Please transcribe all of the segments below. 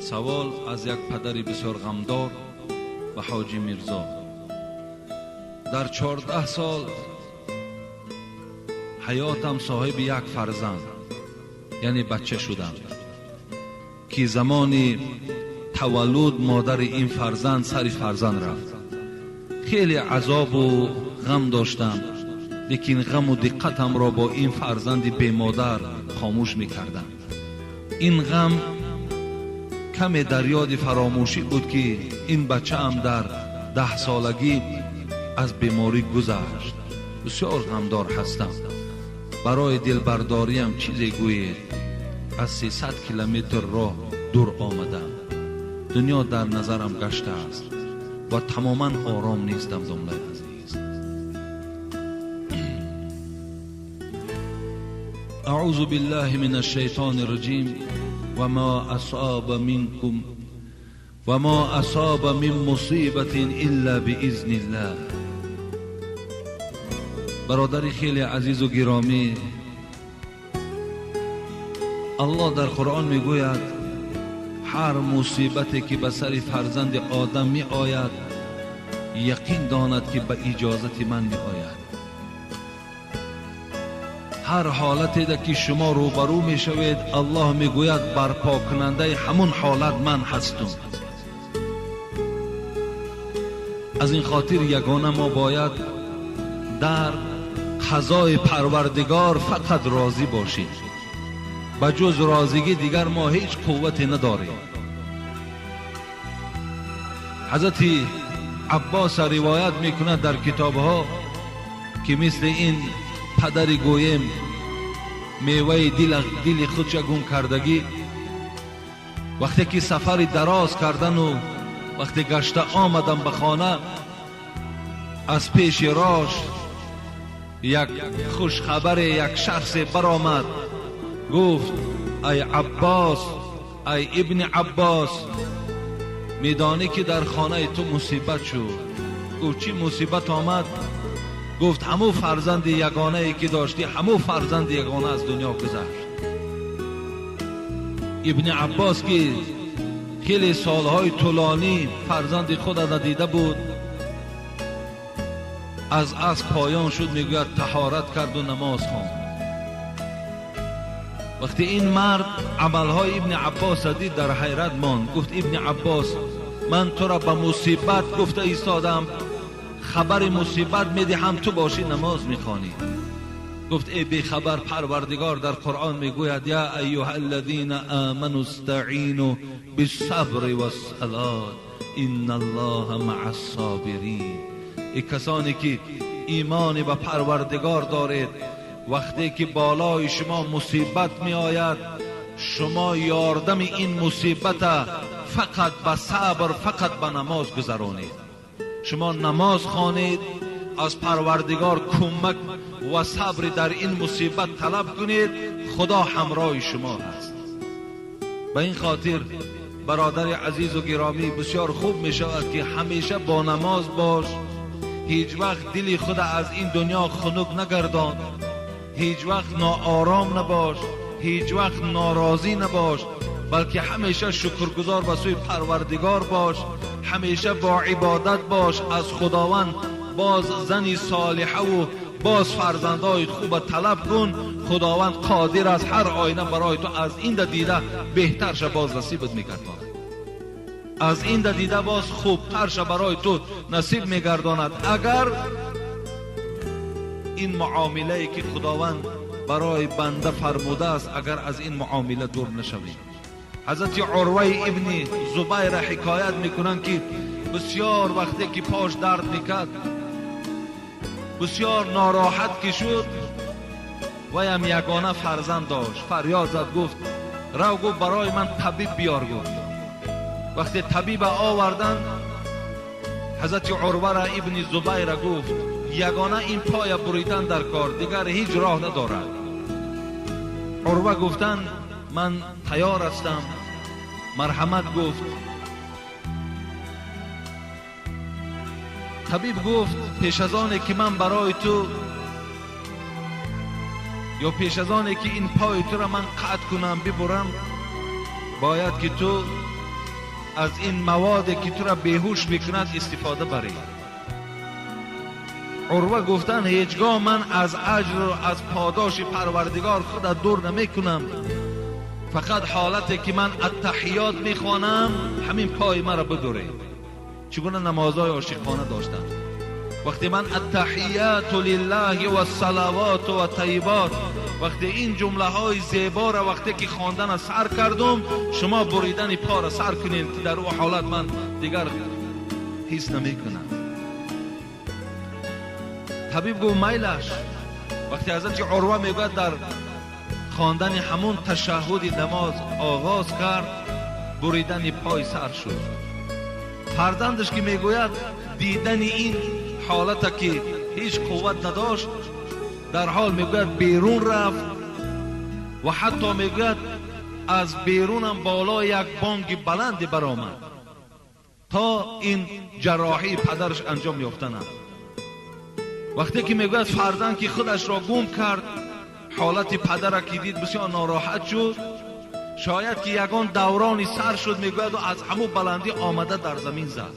Савол аз як падари бисёр ғамдор ба Ҳоҷӣ Мирзо. Дар 14 сол ҳаётам соҳиби як фарзанд, яъне бача шудам, ки замони таваллуд модари ин фарзанд сари фарзанд рафт. Хеле азобу ғам доштам, лекин ғаму диққатамро бо ин фарзанди бемодар хомӯш мекардам. Ин ғам каме дар ёди фаромӯшӣ буд, ки ин бачаам дар 10 солагӣ аз беморӣ гузашт. Бисёр ғамдор ҳастам. Барои дилбардориам чизе гӯед. Аз 300 километр роҳ дур омадам. Дунё дар назарам гаштааст ва тамоман ором нестам, домлаи азиз. Аъузу биллаҳи минаш шайтони раҷим. Ва ма асаба минкум ва ма асаба мин мусибатин илла биизниллаҳ. Бародари хеле азизу гиромӣ, Аллоҳ дар Қуръон мегӯяд ҳар мусибате ки ба сари фарзанди одам меояд, яқин донад ки ба иҷозати ман меояд. Ҳар ҳолате ки шумо рӯбарӯ мешавед, Аллоҳ мегӯяд барпокунандаи ҳамун ҳолат ман ҳастам. Аз ин хотир ягона мо бояд дар қазои Парвардигор фақат розӣ бошем. Ба ҷуз розигӣ дигар мо ҳеҷ қуввате надорем. Ҳазрати Аббос ривоят мекунад дар китобҳо ки мисли ин падари гӯем меваи дили худша гум кардагӣ, вақте ки сафари дароз кардану вақте гашта омадам ба хона, аз пеши рош як хушхабаре, як шахсе баромад, гуфт: ай Аббос, ай ибни Аббос, медонӣ ки дар хонаи ту мусибат шуд? Гуфт: чӣ мусибат омад? Гуфт: ҳамун фарзанди ягонае ки доштӣ, ҳамун фарзанди ягона аз дунё гузашт. Ибни Аббос ки хеле солҳои тӯлонӣ фарзанди худро надида буд, аз асп поён шуд, мегӯяд таҳорат карду намоз хонд. Вақте ин мард амалҳои ибни Аббосро дид, дар ҳайрат монд. Гуфт: ибни Аббос, ман туро ба мусибат гуфта истодам, хабари мусибат медиҳам, ту бошӣ намоз мехонӣ. Гуфт: эй бехабар, Парвардигор дар Қуръон мегӯяд: я айюҳа аллазина аману истаъину биссабри вассалот инналлоҳа маъас собирин. Эй касоне ки имоне ба Парвардигор доред, вақте ки болои шумо мусибат меояд, шумо ёрдами ин мусибата фақат ба сабр, фақат ба намоз гузаронед. Шумо намоз хонед, аз Парвардигор кӯмак ва сабр дар ин мусибат талаб кунед, Худо ҳамроҳи шумо ҳаст. Ба ин хотир бародари азизу гиромӣ, бисёр хуб мешавад ки ҳамеша бо намоз бош, ҳеҷ вақт дили худ аз ин дунё хунук нагардон, ҳеҷ вақт ноором набош, ҳеҷ вақт норозӣ набош, балки ҳамеша шукргузор ба сӯи Парвардигор бош, ҳамеша бо ибодат бош, аз Худованд боз зани солиҳаву боз фарзандҳои хуба талаб кун. Худованд қодир аст ҳар оина барои ту аз ин дида беҳтарша боз насибат мегардонад, аз ин дида боз хубтарша барои ту насиб мегардонад. Агар ин муомилае ки Худованд барои банда фармудааст, агар аз ин муомила дур нашавем. Ҳазрати Урваи ибни Зубайра ҳикоят мекунанд ки бисёр вақте ки пош дард мекард, бисёр нороҳат ки шуд, ваям ягона фарзанд дошт, фарёд зад, гуфт: рав, гуфт, барои ман табиб биёр. Гуфт вақте табиба оварданд, ҳазрати Урвара ибни Зубайра гуфт: ягона ин поя буридан дар кор, дигар ҳеҷ роҳ надорад. Урва гуфтанд: ман тайёр ҳастам, марҳамат. Гуфт табиб, гуфт: пеш аз оне ки ман барои ту ё пеш аз оне ки ин пои туро ман қатъ кунам, бибурам, бояд ки ту Аз ин маводе ки тура беҳуш мекунад истифода барӣ. Урва гуфтан ҳеҷгоҳ ман аз аҷру аз подоши Парвардигор худа дур намекунам. Фақат ҳолате ки ман аттаҳиёт мехонам ҳамин пои маро бидуред. Чӣ гуна намозҳои ошиқона доштам. Вақте ман аттаҳияту лиллаҳи вассалавоту ваттайибот, вақте ин ҷумлаҳои зеборо вақте ки хондана сар кардум, шумо буридани поро сар кунед ки дар ӯ ҳолат ман дигар ҳис намекунам. Табиб гуфт майлаш. Вақте ҳазрати Урва мегӯяд дар хондани ҳамун ташаҳҳуди намоз оғоз кард, буридани пой сар шуд. Фарзандаш ки мегӯяд дидани ин ҳолата ки ҳеҷ қувват надошт, дар ҳол мегӯяд берун рафт ва ҳатто мегӯяд аз берунам боло як бонги баланде баромад то ин ҷарроҳии падараш анҷом ёфтанам. Вақте ки мегӯяд фарзанд ки худашро гум кард, ҳолати падара ки дид бисёр нороҳат шуд. Шояд ки ягон даврони сар шуд, мегӯяд аз ҳамун баландӣ омада дар замин зад.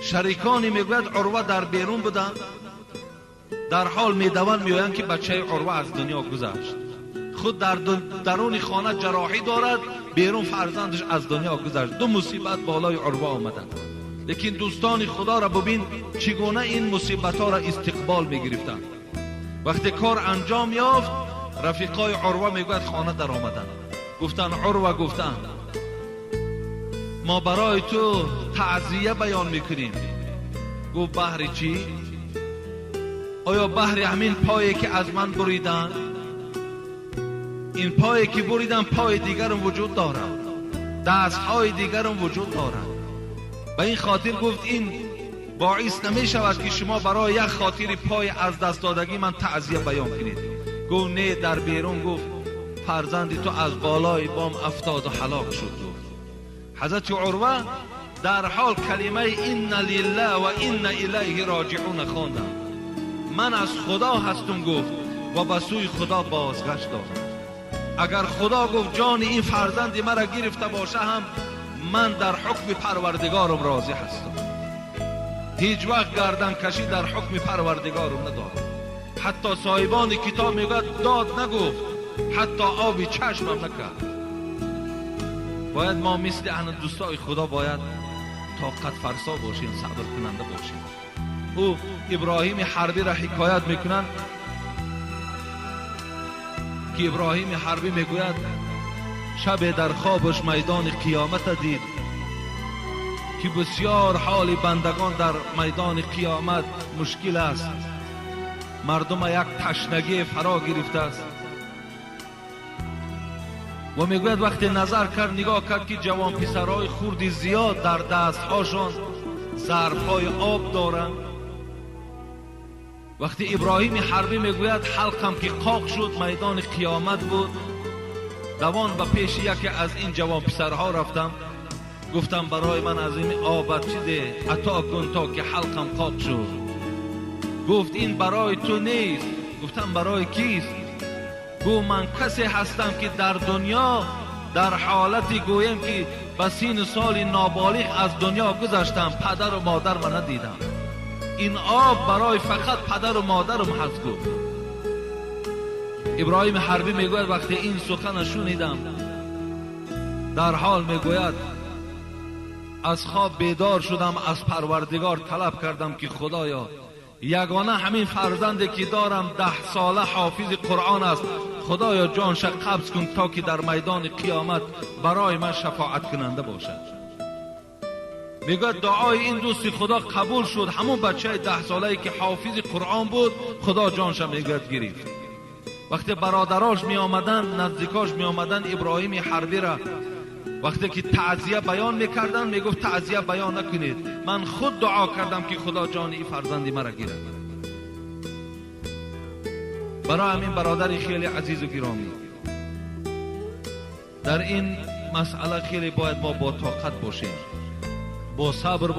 Шарикони мегӯяд Урва дар берун буданд, дар ҳол медаванд меоянд ки бачаи Урва аз дунё гузашт. Худ дар даруни хона ҷарроҳӣ дорад, берун фарзандаш аз дунё гузашт. Ду мусибат болои Урва омаданд. Лекин дӯстони Худоро бибин чӣ гуна ин мусибатҳоро истиқбол мегирифтанд. Вақте кор анҷом ёфт, рафиқои Урва мегӯяд хона даромаданд. Гуфтанд Урва, гуфтанд мо барои ту таъзия баён мекунем. Гуфт баҳри чӣ? Оё баҳри ҳамин пое ки аз ман буриданд? Ин пое ки буридам пои дигарам вуҷуд дорад, дастҳои дигарам вуҷуд дорад. Ба ин хотир гуфт ин боис намешавад ки шумо барои як хотири пой аз даст додагӣ ман таъзия баён кунед. Гуфт не, дар берун гуфт фарзанди ту аз болои бом афтоду ҳалок шуд. Гуфт ҳазрати Урва дар ҳол калимаи инна лиллаҳ ва инна илайҳи роҷиъун хондам. Ман аз Худо ҳастум, гуфт, ва ба сӯи Худо бозгашт дорам. Агар Худо гуфт ҷони ин фарзанди маро гирифта боша ҳам ман дар ҳукми Парвардигорам розӣ ҳастам. Ҳеҷ вақт гарданкашӣ дар ҳукми Парвардигорам надорам. Ҳатто соҳибони китоб мегӯяд дод нагуфт, ҳатто оби чашмам накард. Бояд мо мисли аҳли дӯстои Худо бояд тоқат фарсо бошем, сабр кунанда бошем. Ӯ Иброҳими Ҳарбиро ҳикоят мекунанд ки Иброҳими Ҳарбӣ мегӯяд шабе дар хобаш майдони қиёмата дид ки бисёр ҳоли бандагон дар майдони қиёмат мушкил аст. Мардума як ташнагӣ фаро гирифтааст. Ва мегӯяд вақте назар кард, нигоҳ кард ки ҷавонписарҳои хурди зиёд дар дастҳошон зарфҳои об доранд. Вақте Иброҳими Ҳарбӣ мегӯяд ҳалқам ки қоқ шуд, майдони қиёмат буд. Давон ба пеши яке аз ин ҷавонписарҳо рафтам, гуфтам барои ман аз ин обат чизе ато кун то ки ҳалқам қоқ шуд. Гуфт ин барои ту нест. Гуфтам барои кист? Гуфт ман касе ҳастам ки дар дунё дар ҳолате гӯем ки ба сину соли ноболиғ аз дунё гузаштам, падару модарро надидам. Ин об барои фақат падару модарам ҳаст. Гуфт Иброҳими Ҳарбӣ мегӯяд вақте ин сухана шунидам, дар ҳол мегӯяд аз хоб бедор шудам, аз Парвардигор талаб кардам ки Худоё, ягона ҳамин фарзанде ки дорам 10 сола ҳофизи Қуръон аст, Худоё ҷонша қабз кун то ки дар майдони қиёмат барои ман шафоат кунанда бошад. Мегӯяд дуои ин дӯсти Худо қабул шуд. Ҳамон бачаи 10 солае ки ҳофизи Қуръон буд, Худо ҷонша мегӯяд гирифт. Вақте бародарош меомаданд, наздикош меомаданд, Иброҳими Ҳарбира вақте ки таъзия баён мекарданд, мегуфт таъзия баён накунед, ман худ дуо кардам ки Худо ҷони ин фарзанди маро гирад. Барои ҳамин бародари хеле азизу гиромӣ, дар ин масъала хеле бояд мо бо тоқат бошем, бо сабр.